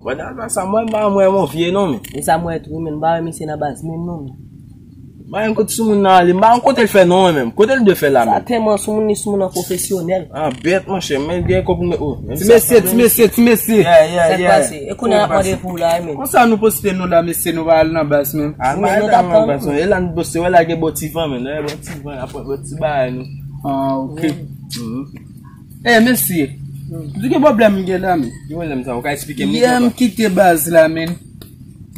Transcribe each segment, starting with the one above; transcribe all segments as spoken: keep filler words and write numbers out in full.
Pandan al pa sa, mwen, mwen, mwen, mon vye non, men. E sa mwen tou, men, m pa wè misye nan baz, men non, men. Mwen, kote sou moun nan ale, m pa kote l fè non, men. Kote l de fè la, men. Sa tèlman sou moun, li sou moun nan pwofesyonèl. Ah, bèt, monchè, men gen kòb nou, oh, men ti mesye, ti mesye, ti mesye. Yeah, yeah, yeah. Sa k pase? E konnen ap mande pou la, men. Konsa nou poste nou la, mesye, nou pa al nan baz, men. Ah, men nou t ap tann. Baz, men. E la nou poste, wè la gen bon ti van, men. Wè bon ti van, ap bon ti bagay, nou. Ah, ok. Eh, mesye. Di ki pwoblèm m gen la, men. Ki pwoblèm sa? Ou ka eksplike m li? Yè, m kite baz la, men.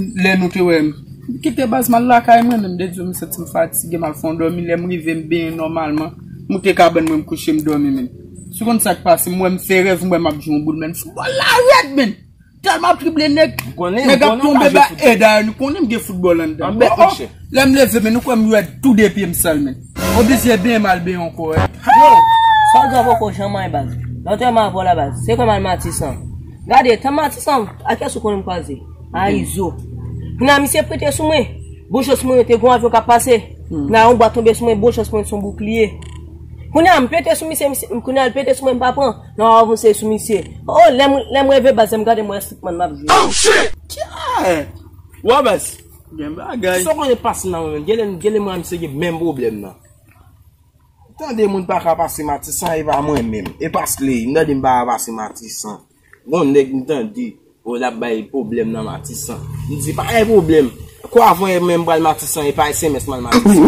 Lè nou te wè m. M kite baz, m al lakay mwen, men m de di w, m santi m fatige, m al fè yon dòmi. Lè m rive, m benyen nòmalman. M moute kabann mwen, m kouche, m dòmi, men. Si w konn sa k pase, m wè m fè rèv, m wè m ap jwe yon boul, men. Foutbòl la rèd, men. Tèlman trible nèg. Nèg ap tonbe ba. E dayè, nou konnen m gen foutbòl anndan. Anbèt, monchè. Lè m leve, men nou kwè m wè tou de pye m sal, men. Oblije benyen m al benyen ankò, eh. Yo, sa w di ankò, janm anyen, baz. Lòt yè m avè w la, baz. Se kòm al Matisan. Gade, tan Matisan, a kiyès ou konnen m kwaze? A Izo. Kounye a, misye prete sou mwen. Bon chans mwen, te gon avyon k ap pase. Kounye a, yon bwa tonbe sou mwen, bon chans mwen, se yon boukliye. Kounye a, m pete sou misye, misye, kounye a, l pete sou mwen, m pa pran. Non, avanse sou misye. Oh, lè m, lè m reve baz, lè m gade, m wè Stickman m ap jwe. Oh, shit! Wè, baz. Gen bagay. Sa w konnen pase nan mwen menm. Gen lè, gen lè mwen, misye gen menm pwoblèm nan. Tande moun pa ka pase Matisan, e pa mwen menm. E pa Slay, m tande m pa ka pase Matisan. Gon nèg m tande, oh, l ap bay pwoblèm nan Matisan. M di, pa gen pwoblèm. Kwa avan menm pral Matisan, e pa S M S m al Matisan.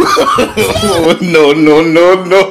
Oh, non, non, non, non.